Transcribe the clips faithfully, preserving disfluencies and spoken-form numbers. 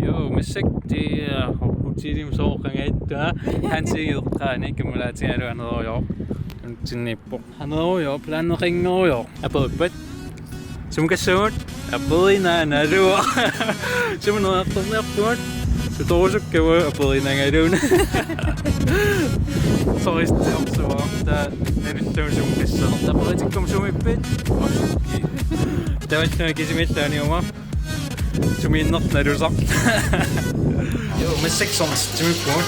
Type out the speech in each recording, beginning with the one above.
Jo, massakkut, øh, hotelimi soorlu qangaattua. Hansi eqqaani kammalaatigalugu anerujoq. Unitsinniippoq. Anerujoq, planeqanngorujoq. Aperippat. Sumukassugut, aperineq naluara. Sumut neriartorniarpugut. Sutorusukkavut aperinangaluunniit. Turistiorsuaq. Taava nalullugu sumukassanersoq. Aperitikkumaarpit sumiippit? Taava kisimiillaaniuma. Sumiinnersoq nalusaq. Jo, massakkut Sunset-imiippugut.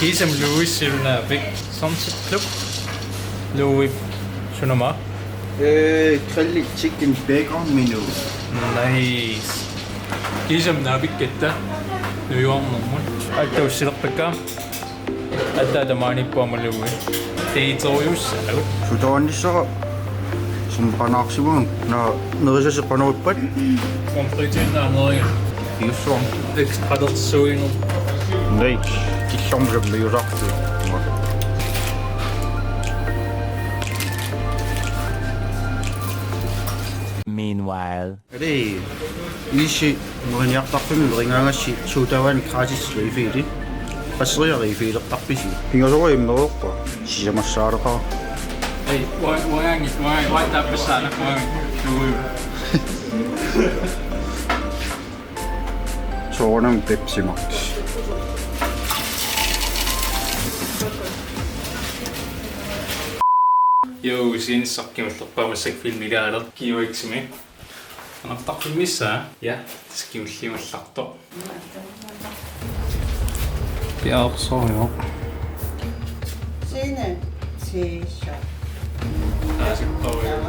Kiisami Louis siunaapik. Sunset Club. Louis sunama. Øh, grillet chicken bacon menu. Nice. Kiisami naapikkatta. Nujuarnermut. Aatsaat ussilerpakka. Aatsaat tamaaniippoq aamma Louis. Daterujussuugut. Sutaannissara. Sumut qanoq arsimagit. Naa, nerisassat qanoq ippat? Pomfritiinnaq neriga. Iussuam. Ekstra dersuineq. Nei. Kissarmi sammiusartut. Meanwhile. Eli, ilissi neriniartarfimmi nerigaangassi sodavand gratis refilli. Qasseriarlugu refillertarpisi? Pingasoriarlunga immerpoq. Sisamassaaleqaaq. Ei, uanga, uanga, uanga, uanga tappassaana, uanga. Soorunami Pepsi Max. Jo, sinissaq kimallerpaa massakkut filmiliarlugu G X-imi. Anartarfimmi missaa? Ja, tassa kimillimallartoq. Piaarsorujoq. Signe, Tisha. Taasipparujoq.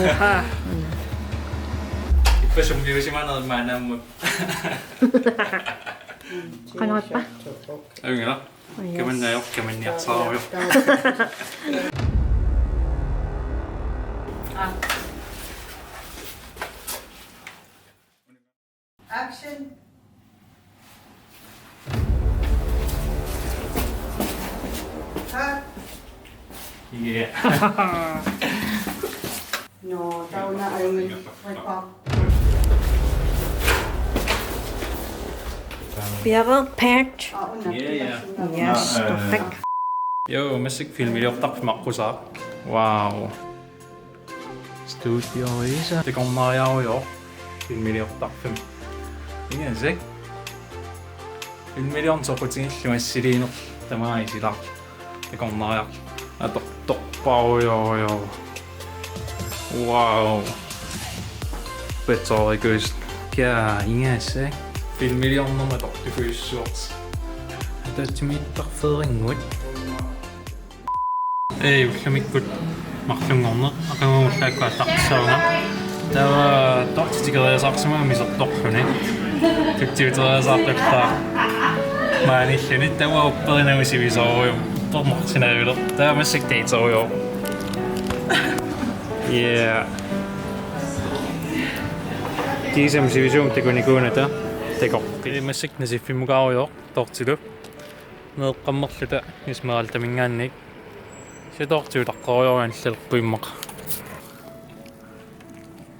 Uha. Ippa summiusimanerit maannakkut. Qanoq ippa? Ajunngilaq. Yes. Kamannajoq, kamanniarsaarujoq. Action. Cut. Yeah. No, tauna aimin. Piareerpat. Yeah, yeah. Yes, perfect. Jo, massakkut filmiliortarfimmi aqqusaaq. Wow. Studio Isa. Takornariarujoq. Filmiliortarfimmi. Ingasak. Filmiliorneq soqutigillugu assiliineq tamaat isilaaq. Takornariaq. Atortorparujorujoq. Wow. Petorikuis. Kia ingasak. Filmiliornermut atortukujussuarsi. Ataatsimiittarfeeringut. Ei, ullamikkut marlunngorneq, aqagu ullaakkut aallartissaanga. Taava torti tikeriasaarsimagami isertorluni. Tutsiuteriasaarluta maanilluni, taava upperinagu sivisoorujussuuvoq, uppermut sinaviler. Taava massakkut daterujoq. Yeah. Kiisami sivisuumik takunikuunata, takoqqi. Massakkut nasiffimmukarujoq, tortilu. Neqqammerluta Esmeraldaminngaanniit. Sitortiutaqqorujoruan lerpuimmaqa.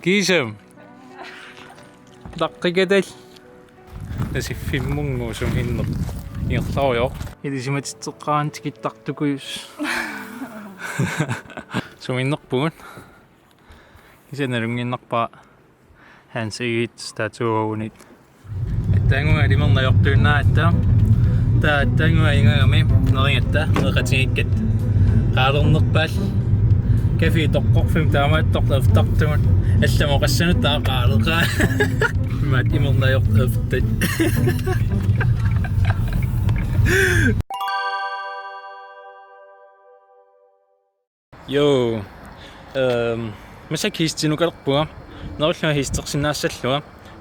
Kiisam. Taqqikatal. Nasiffimmunnguusuminneq. Ingerlarujoq. Ilisimatitseqqaarani tikittartukujussuaq. Suminnerpugut. Kisianni nalunngiinnarpara Hans Egede statueunit. Attaannguaq alimernajoqtuinnaat aatsaat. Taava attaannguaq ingammik nerigatta, nereqatigiikkatta. Qaalernerpaaq café toqqorfimmi taamaattoq eftertugut. Allamik oqassanut taava qaaleqaaq. Maat imernajoq eftat. Jo. Øhm, massakkut hiistinukalerpunga. Nerullunga hiistersinnaassallunga.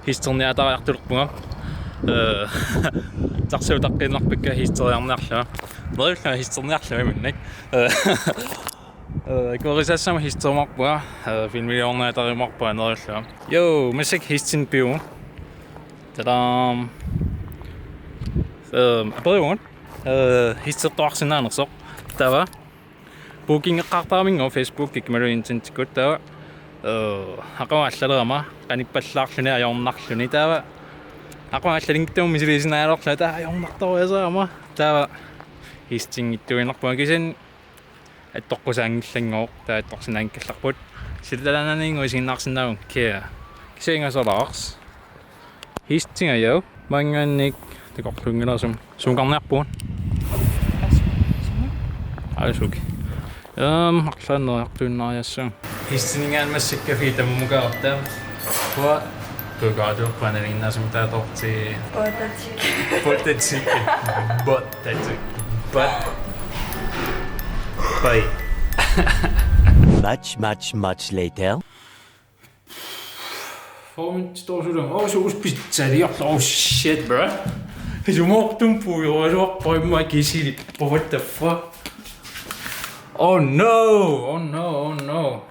Hiisterniaatariartulerpunga. Øh, tarsiutaqqiinnarpakka hiisteriarniarlunga. Nerullunga hiisterniarlunga imannak. Øh, øh, kuerisaassama hiisterumaarpunga. Øh, filmiliorniaatariumaarpunga nerullunga. Jo, massakkut hiistinneq pivugut. Tadam. Øhm, aperivugut. Øh, hiistertuarsinnaanersoq. Taava. Bookingeqqaartaramigooq Facebookikkut imaluunniit internettikkut taava. Øh, aqagu allalerama, qanippallaarluni ajornarluni. Taava aqagu allalinngitsunik misiliisinaalerlunga, taava ajornartorujuusarama. Taava hiistinngitsuinnarpunga, kisianni attoqqusaanngillanngooq, taava attorsinnaanngikkallarput. Silataanaaninnguisinnarsinnaagun kia. Kisianni ingasalaarsi. Hiistingajau. Maanngaanniit takorluunngilara, sumukarniarpugut. Aasuki. Ehm, arlaanneeriartuinnariassaanga. Hiistinninngaanniit massakkut kaffi tammukkaarta. Kua. Kua kaatuuppaa nalinginnaasumik taava toorti. Bottatik. Bottatik. Bottatik. Bot. Bye. Much, much, much later. Formit torsudam. Oh, så uspitsalia. Oh, shit, bro. Isumortum pujoraluarpoq immaqa kisili. What the fuck? Oh, no. Oh, no. Oh, no.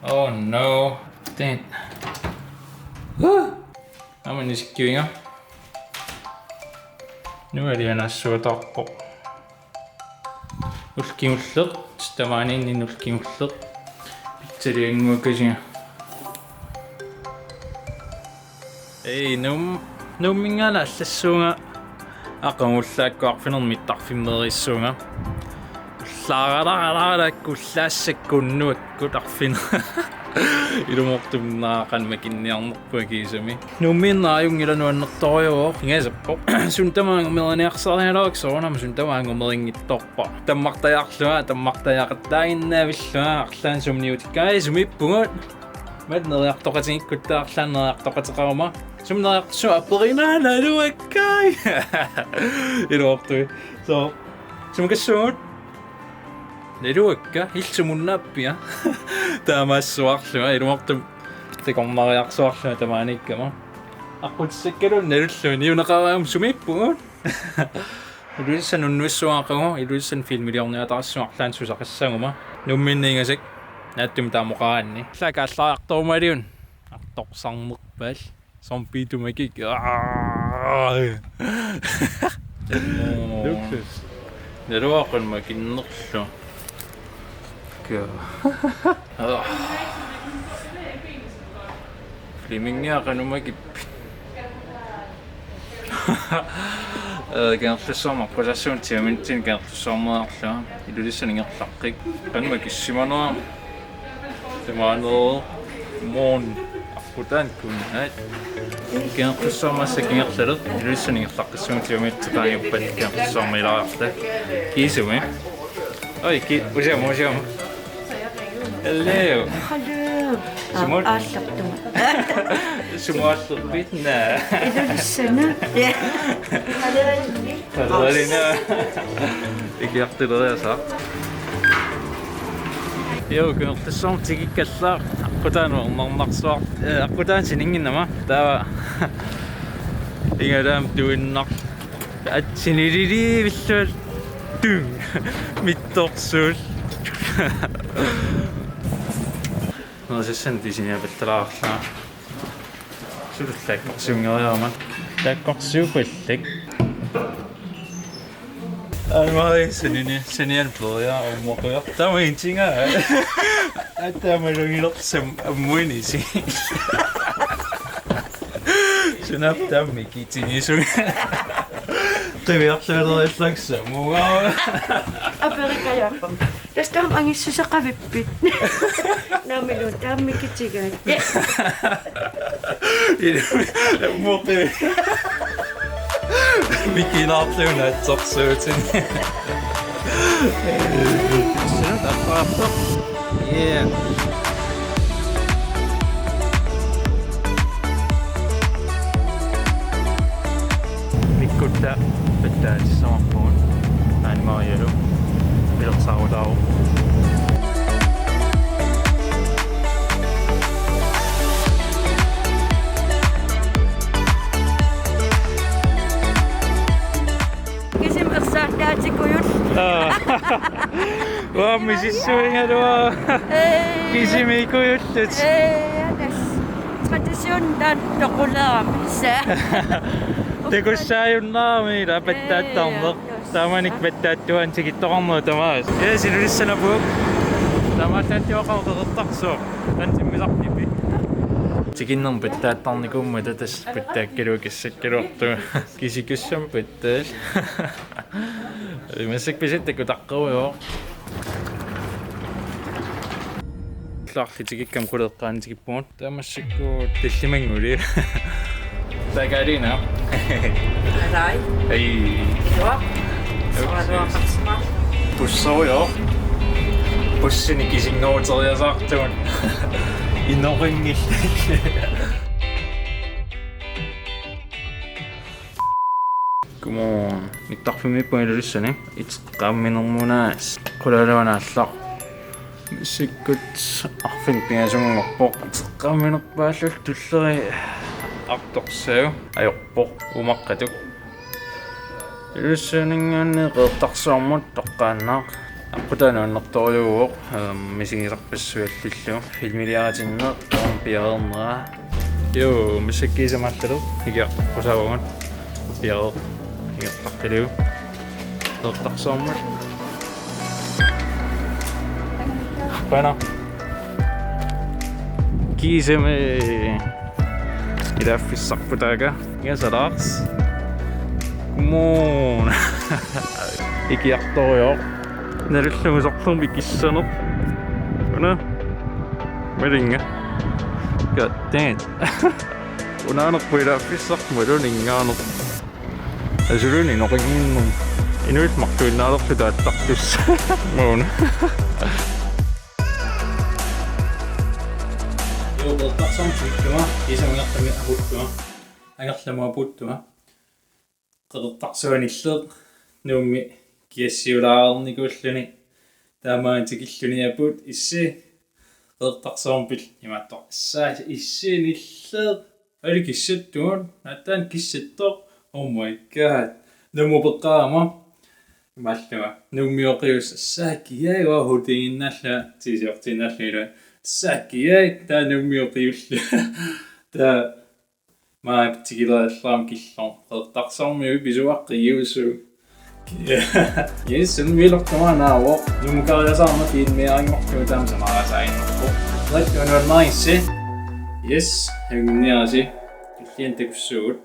Oh, no. Damn. Huh. Aamma isikkiviga. Nualianassuutarpoq. Ullut kingulleq, tamaaniinni ullut kingulleq. Pitsaliannguakasiga. Ei, Nuum-, Nuumminngaanniit allassuunga aqagu ullaakkut arfineq-marlunnik arfineq-marlunniissuunga. Ullaaralaaralaakku ullaassakkunnuakkut arfineq. Ilumoortumik naaqan makinniarnerpunga kiisami. Nuummiinnaq ajunngilaq, nuannertorujuuvoq, ingasappoq. Suut tamaat angumeriarniarsarigaluarpakka soorunami, suut tamaat angumerinngitsoorpara. Tammartajaarlunga, tammartajaqattaaginnavillunga, arlaannik suminiutikkaa, sumiippugut. Maanna neriartoqatigiikkutta arlaannik neriartoqateqaruma. Sumik neriartorsuugut aperinnaa naluakkai. Ilumoortumik. So, sumikassuugut? Naluakka, illit sumunnaappit? Taamaassuarlunga, ilumoortumik takornariarsuarlunga tamaaniikkama. Aqqutissakkaluunniit nalullunga, niuneqaraangama sumiippugut. Ilulissani unnuissuaqagu, Ilulissani filmiliorniartarassuarlaanni susaqassaguma. Nuummiinni ingasak, naatsumik taamoqaraanni. Ila kaallariartorumaliun. Artorsarnerpaat. Zombiet, du magik. Aa. Luksus. Naluara qanoq makinnerlugu. Ka. Aa. Flemmingia qanoq makippit? Øh, Kangerlussuarmi aqqutaassuunga tiamintin Kangerlussuarmiinnarlunga. Ilulissani ingerlaqqikka. Qanoq makissimanera? Tamaani morgen. Aqqutaani kunaat. Kangerlussuarmi massakkut ingerlalluta. Ilulissani ingerlaqqissuunga tiamintit taangiuppat Kangerlussuarmiilaarta. Kiisami. Oi, ki-, usiama, usiama. Hello. Hello. Sumut? Aa, aallartuma. Sumut aallerpit? Naa. Ilulissana. Hello. Hello, Lina. Ikiartuleriasaaq. Joo, Kangerlussuarmut tikikkallaaq. Aqqutaani ornarnarsuaq. Eh, aqqutaani sininnginnama. Taava. Ingalam tuinnaq. Atsinililivilluat. Tung. Mittorsuul. Nå, så sådan, det er sådan, jeg vil klare. Sulullaakkorsiunngeriarama. Taakkorsiuppallak. Anne-Marie, sanini, sanian pluria, ummoquja. Taama intinga. Atta malugilersam ammuinisi. Sunap taammi kitigisung. Qiviarlualeriallaksammuga. Aperikajaarpam. Tassa taama angissuseqavippit? Naamilu taama kitigaat. Ilumi, muqi. Mikinaarlugu naatsorsuutini. Suna tappaartoq. Yeah. Mikkutta pattaatissavarput. Anne-Marielu pilersaarutaavoq. Kisimi ersaattaatikujullugu. Aa. Uanga misissuigaluarama. Ee. Kisimiikujulluta. Ee, tassa. Tradition taanna toqulerami. Takussaajunnaarami ila pattaattarneq. Ee, tassa. Taamani pattaattuaannatik tikittoqarneq tamaasa. Ee, Ilulissanaappugut. Taamaallaat oqaqqaartarsuaq antimmisarnipi. Tikinnermik pitsaattarnikuummata tassa pitsaakkaluartoq kissakkaluartoq. Kisikussamik pitsaat. Massakkut pisut takkutaqqiuvoq. Klarli tikikkama quleqqaanni tikippugut. Taamaallaat tallimannguli. Taakaaliina. Alai. Ei. Ilua. Soraluaqarsimavoq. Busserujoq. Bussinik isinnguuteriasaartugut. Inoqinngillat. Godmorgen. Mittarfimmiippunga Ilulissani. Iteqqaamminermut una qulaluanaallaq. Massakkut arfineq-pingasunngorpoq. Iteqqaamminerpaallu tulleri artorsaagu ajorpoq umaqqatuk. Ilulissaninngaanniit Qeqertarsuarmut toqqaannaq. Aqqutaani annertorujuuvoq, ehm, misigisarpassuallillu. Filmiliaritinneq, taama piareernera. Joo, massakkut kiisamaallalu. Ikiartoqqusaavugut. Piareer. Ikiartoqqiliu. Qeqertarsuarmut. Pana. Kiisami. Ilaaffissarput taakku. Ingasalaars. Godmorgen. Ikiartorujoq. Nalullugu sorlermi ikissaneq. Una. Malinga. God damn. Unaanerput ilaaffissarput malunnginngaanneq. Asuluunniit inoqannginnama. Inuit marluinnaalerluta attartussat. Muun. Joo, Qeqertarsuarmut tikikkama, kiisami angerlamik apuuttuma. Angerlamik apuuttuma. Qeqertarsuanillu Nuummi kiassiulaarnikuulluni. Taamaattunik tikilluni apuut issi. Qeqertarsuarmut pil imaattoq. Issaa issi nilleq. Ali kissattugut. Naattaan kissattoq. Oh my god. Nuummut peqqaarama. Imaallunga. Nuummioqiussaq. Saakkiai uahutiinnaalla. Tiisiortiinnaallu ilua. Saakkiai. Taava Nuummioqiullu. Taava Maaptigilallaam killor. Qeqertarsuarmi pisuaqqiusu. Yes, sen vilortama naavoq. Nuummukaariasaarmat filmiarinngortugut taama samaarisaaginnarpoq. Ret on nice. Yes, hengniasi. Tulliani takussuugut.